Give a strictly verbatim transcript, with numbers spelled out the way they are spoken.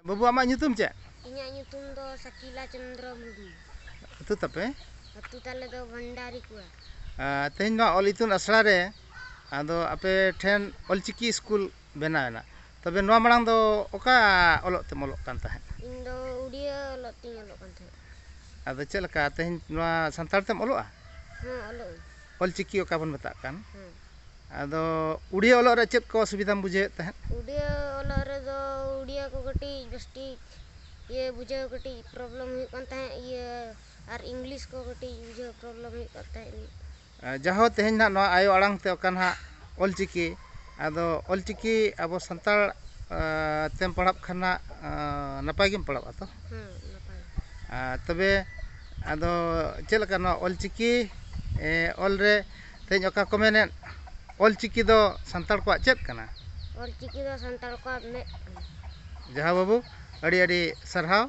ᱵᱟᱹᱵᱩ, ᱟᱢᱟᱜ ᱧᱩᱛᱩᱢ ᱪᱮᱫ? ᱤᱧᱟᱹᱜ ᱧᱩᱛᱩᱢ ᱫᱚ ᱥᱟᱠᱤᱞᱟ ᱪᱚᱱᱫᱨᱚ ᱢᱩᱨᱢᱩ᱾ ᱟᱹᱛᱩ ᱛᱟᱯᱮ? ᱟᱹᱛᱩ ᱛᱟᱞᱮ ᱫᱚ ᱵᱷᱚᱱᱰᱟᱨᱤ ᱠᱩᱣᱟ᱾ ᱟᱨ ᱛᱮᱦᱮᱧ ᱱᱚᱣᱟ ᱚᱞ ᱤᱛᱩᱱ ᱟᱥᱲᱟ ᱨᱮ ᱟᱫᱚ ᱟᱯᱮ ᱴᱷᱮᱱ ᱚᱞᱪᱤᱠᱤ ᱥᱠᱩᱞ ᱵᱮᱱᱟᱣ ᱮᱱᱟ᱾ ᱛᱚᱵᱮ ᱱᱚᱣᱟ ᱢᱟᱲᱟᱝ ᱫᱚ ᱚᱠᱟ ᱚᱞᱚᱜ ᱛᱮᱢ ᱚᱞᱚᱜ ᱠᱟᱱ ᱛᱟᱦᱮᱸᱫ? ᱤᱧ ᱫᱚ ᱩᱲᱤᱭᱟᱹ ᱚᱞᱚᱜ ᱛᱤᱧ ᱚᱞᱚᱜ ᱠᱟᱱ ᱛᱟᱦᱮᱸᱫ᱾ ᱟᱫᱚ ᱪᱮᱫ ᱞᱮᱠᱟ ᱛᱮᱦᱮᱧ ᱱᱚᱣᱟ ᱥᱟᱱᱛᱟᱲ ᱛᱮᱢ ᱚᱞᱚᱜᱼᱟ? ᱦᱮᱸ, ᱚᱞᱚᱜ ᱟᱹᱧ᱾ ᱚᱞᱪᱤᱠᱤ ᱚᱠᱟ ᱵᱚᱱ ᱢᱮᱛᱟᱜ ᱠᱟᱱ᱾ ᱦᱮᱸ᱾ ᱟᱫᱚ ᱩᱲᱤᱭᱟᱹ ᱚᱞᱚᱜ ᱨᱮ ᱪᱮᱫ ᱠᱚ ᱚᱥᱩᱵᱤᱫᱷᱟᱢ ᱵᱩᱡᱷᱟᱹᱣᱮᱫ ᱛᱟᱦᱮᱸᱫ? ᱩᱲᱤᱭᱟᱹ ᱚᱞᱚᱜ ᱨᱮᱫᱚ ᱩᱲᱤᱭᱟᱹ ᱠᱚ ᱠᱟᱹᱴᱤᱡ ᱵᱮᱥᱴᱷᱤᱠ ᱤᱭᱟᱹ ᱵᱩᱡᱷᱟᱹᱣ ᱠᱟᱹᱴᱤᱡ ᱯᱨᱚᱵᱞᱮᱢ ᱦᱩᱭᱩᱜ ᱠᱟᱱ ᱛᱟᱦᱮᱸᱫ, ᱤᱭᱟᱹ ᱟᱨ ᱤᱝᱞᱤᱥ ᱠᱚ ᱠᱟᱹᱴᱤᱡ ᱵᱩᱡᱷᱟᱹᱣ ᱯᱨᱚᱵᱞᱮᱢ ᱦᱩᱭᱩᱜ ᱠᱟᱱ ᱛᱟᱦᱮᱸᱫ᱾ ᱟᱨ ᱡᱟᱦᱳ, ᱛᱮᱦᱮᱧ ᱱᱟᱦᱟᱜ ᱱᱚᱣᱟ ᱟᱭᱳ ᱟᱲᱟᱝ ᱛᱮ ᱚᱠᱟ ᱱᱟᱦᱟᱜ ᱚᱞᱪᱤᱠᱤ, ᱟᱫᱚ ᱚᱞᱪᱤᱠᱤ ᱟᱵᱚ ᱥᱟᱱᱛᱟᱲ ᱟᱸ, ᱛᱮᱢ ᱯᱟᱲᱦᱟᱜ ᱠᱷᱟᱱ ᱱᱟᱦᱟᱜ ᱟᱸ, ᱱᱟᱯᱟᱭ ᱜᱮᱢ ᱯᱟᱲᱦᱟᱜᱼᱟ ᱛᱚ? ᱦᱮᱸ, ᱱᱟᱯᱟᱭ᱾ ᱟᱨ ᱛᱚᱵᱮ ᱟᱫᱚ ᱪᱮᱫ ᱞᱮᱠᱟ ᱱᱚᱣᱟ ᱚᱞᱪᱤᱠᱤ ᱮ, ᱚᱞ ᱨᱮ ᱛᱮᱦᱮᱧ ᱚᱠᱟ ᱠᱚ ᱢᱮᱱᱮᱫ, ᱚᱞᱪᱤᱠᱤ ᱫᱚ ᱥᱟᱱᱛᱟᱲ ᱠᱚᱣᱟᱜ ᱪᱮᱫ ᱠᱟᱱᱟ? ᱚᱞᱪᱤᱠᱤ ᱫᱚ ᱥᱟᱱᱛᱟᱲ ᱠᱚᱣᱟᱜ ᱢᱮᱫ ᱠᱟᱱᱟ᱾ ᱡᱟᱦᱳ ᱵᱟᱹᱵᱩ, ᱟᱹᱰᱤ ᱟᱹᱰᱤ ᱥᱟᱨᱦᱟᱣ᱾